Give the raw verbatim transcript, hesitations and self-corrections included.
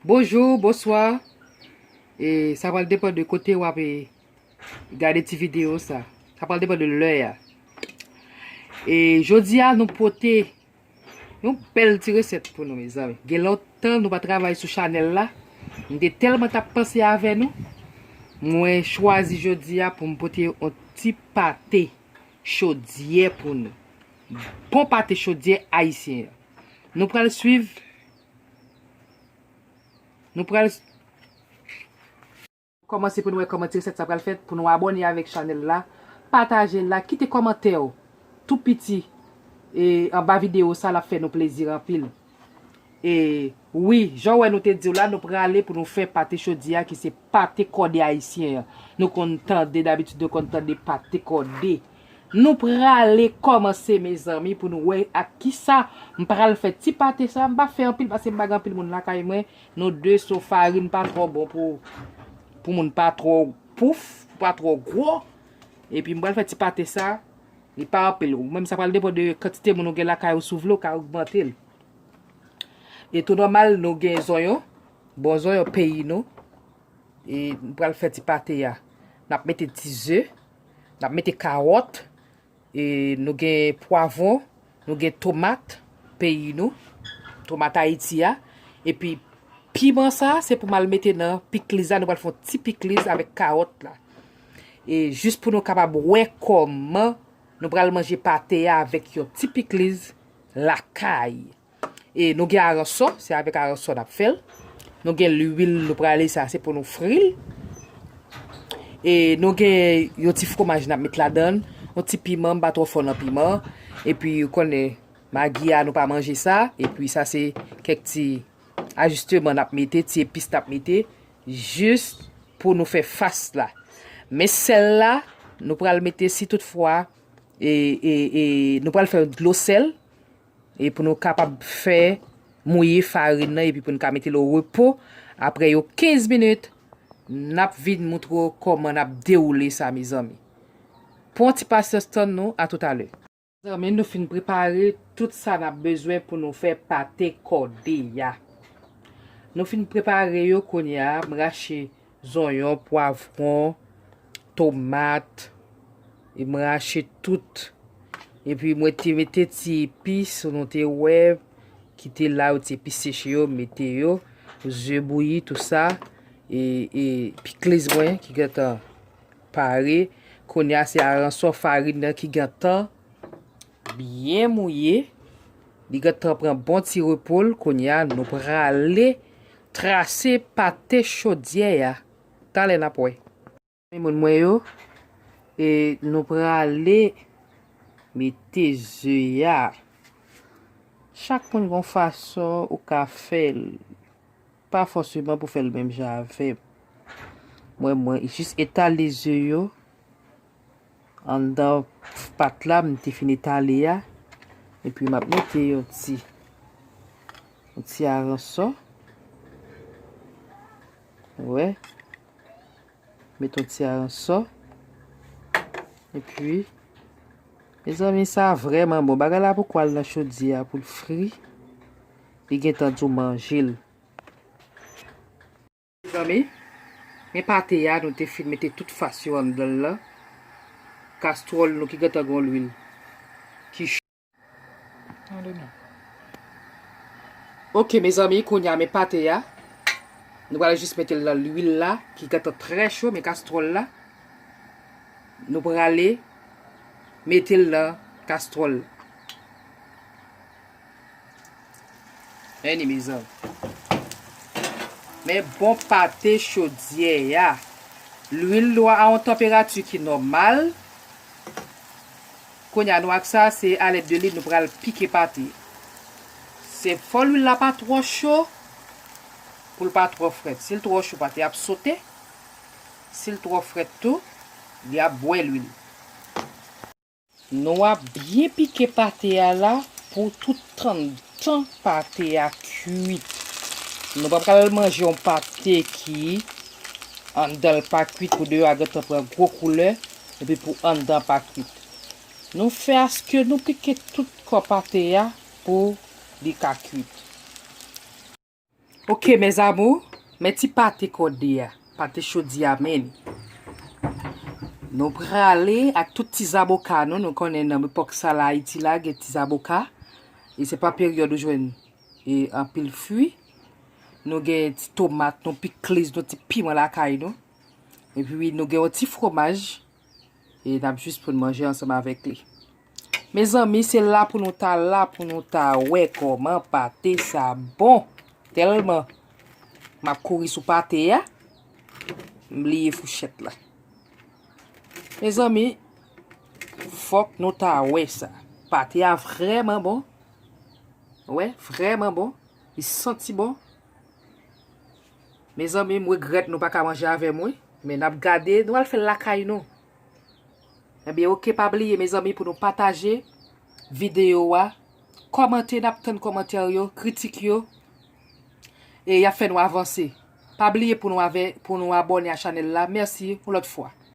Bonjou, bonswa. E sa pral depann de kote w ap, e, gade ti videyo sa. Sa pral depann de lè a. E jodi a, nou pote yon bèl ti resèt pou nou, mezanmi. Gen lontan nou pa travay sou chanèl la. M te tèlman t ap panse avè nou. Mwen chwazi jodi a pou m pote yon ti pate chodyè pou nou. Bon pate chodyè ayisyen an. Nou pral swiv. Nou pral kòmanse pou nou wè kòman ti resèt sa pral fèt, pou nou abòne avèk chanèl la, pataje l la, kite kòmantè w tou piti, e anba videyo sa, l ap fè nou plezi anpil. E wi, jan w wè nou te di w la, nou prale pou nou fè pate chodyè a, ki se pate kòde ayisyen an. Nou konn tande, dabitid nou konn tande pate kòde. Nou prale kòmanse, mezanmi, pou nou wè ak kisa m pral fè ti pate sa. M pa fè anpil paske m pa gen anpil moun lakay mwen. Nou de so farin pa twò bon pou, pou moun pa twò pouf, pa twò gwo. Epi m pral fè ti pate sa, li pa anpil. Ou menm sa pral depann de kantite moun ou gen lakay ou, si w vle ou ka ogmante l. E tou nòmal, nou gen zonyon, bon zonyon peyi nou. E nou pral fè ti pate a. N ap mete ti ze, n ap mete kawòt, e nou gen pwavwon, nou gen tomat peyi nou, tomat Ayiti a, epi piman sa, se pou m al mete nan pikliz la, nou pral fè yon ti pikliz avèk kawòt la. E jis pou nou kapab wè kòman nou pral manje pate a avèk yon ti pikliz lakay. E nou gen aransò, se avèk aransò n ap fè l. Nou gen lwil, nou prale sa, se pou nou fri l. E nou gen yon ti fwomaj n ap met ladan l, yon ti piman, m pa twò fò nan piman. Epi ou konnen, magi a, nou pa manje sa. Epi sa se kèk ti ajisteman n ap mete, ti epis n ap mete, jis pou nou fè fas la. Men sèl la, nou pral mete si toutfwa, e, e, e, nou pral fè dlo sèl, e pou nou kapab fè mouye farin nan, epi pou nou ka mete l o repo. Apre yon kenz minit, n ap vin moutre w kòman n ap dewoule sa, mezanmi. Pran ti pasyans tann nou, a toutalè. Mezanmi, nou fin prepare tout sa n ap bezwen pou nou fè pate kòde a. Nou fin prepare yo kounye a, m rache zonyon, pwavwon, tomat, e m rache tout. Epi mwen te mete ti epis, nou te wè, ki te la, yo ti epis seche yo, mete yo, ze bouyi, tou sa, e, e pikliz mwen ki gentan pare. Kounye a, se aransò farin nan ki gentan byen mouye. Li gentan pran bon ti repo l. Kounye a, nou prale trase pate chodyè a. Talè n ap wè. Men moun mwen yo, e nou prale mete ze a. Chak moun gon fason ou ka fè l. Pa fòseman pou fè l menm jan avè m. Mwen, mwen jis etale ze yo anndan pat la, m te fin etale a. Epi m ap mete yon ti, yon ti aransò. Ou wè? Met yon ti aransò. Epi, mezanmi, sa vrèman bon. Bagay la poko al nan chodyè a pou l fri. Li gentan di w manje l. Mezanmi, men pate a, nou te fin mete tout fas yo anndan l lan. Kastwòl nou ki gentan gen lwil ki cho. Tande non. Oke, mezanmi, kounye a men pate a. Nou pral jis mete l nan lwil la, ki gentan trè cho, men kastwòl la. Nou prale mete l nan kastwòl la. Men ni, mezanmi. Men bon pate chodyè a. Lwil nou a yon tanperati ki nòmal. Kounye a, nou ak sa, se alèd de li nou pral pike pate. Se fò lwil la pa twò cho pou l pa twò frèt. Si l twò cho, pate ap sote. Si l twò frèt tou, li ap bwè lwil. Nou ap byen pike pate a la pou tout tan, tan pate a kwit. Nou pa pral manje yon pate ki anndan l pa kwit, pou deyò a gentan pran gwo koulè, epi pou anndan pa kwit. Nou fè aske nou pike tout kò pate a pou li ka kwit. Ok, mes amours, men ti pate kòde a, pate chodi a, men. Nou prale ak tout ti zaboka nou, nou konnen nan epòk sa la Ayiti la, gen ti zaboka. E se pa peryòd ou jwenn e anpil fwi. Nou gen ti tomat, nou pikliz, nou ti piman lakay nou. Epi nou gen yon ti fromaj. E n ap jis pou n manje ansanm avèk li. Mezanmi, se la pou nou ta la, pou nou ta wè kòman pate sa bon. Tèlman m ap kouri sou pate a, m bliye fouchèt la. Mezanmi, fòk nou ta wè sa. Pate a vrèman bon. Wè, vrèman bon. Li santi bon. Mezanmi, m regrèt nou pa ka manje avè m, wi. Men n ap gade, nou al fè l lakay nou. Ebyen, ok, pa bliye, mezanmi, pou nou pataje videyo a, kòmante, n ap tann kòmantè yo, kritik yo, e y ap fè nou avanse. Pa bliye pou nou, avè, pou nou abòne a chanèl la. Mèsi, yon lòt fwa.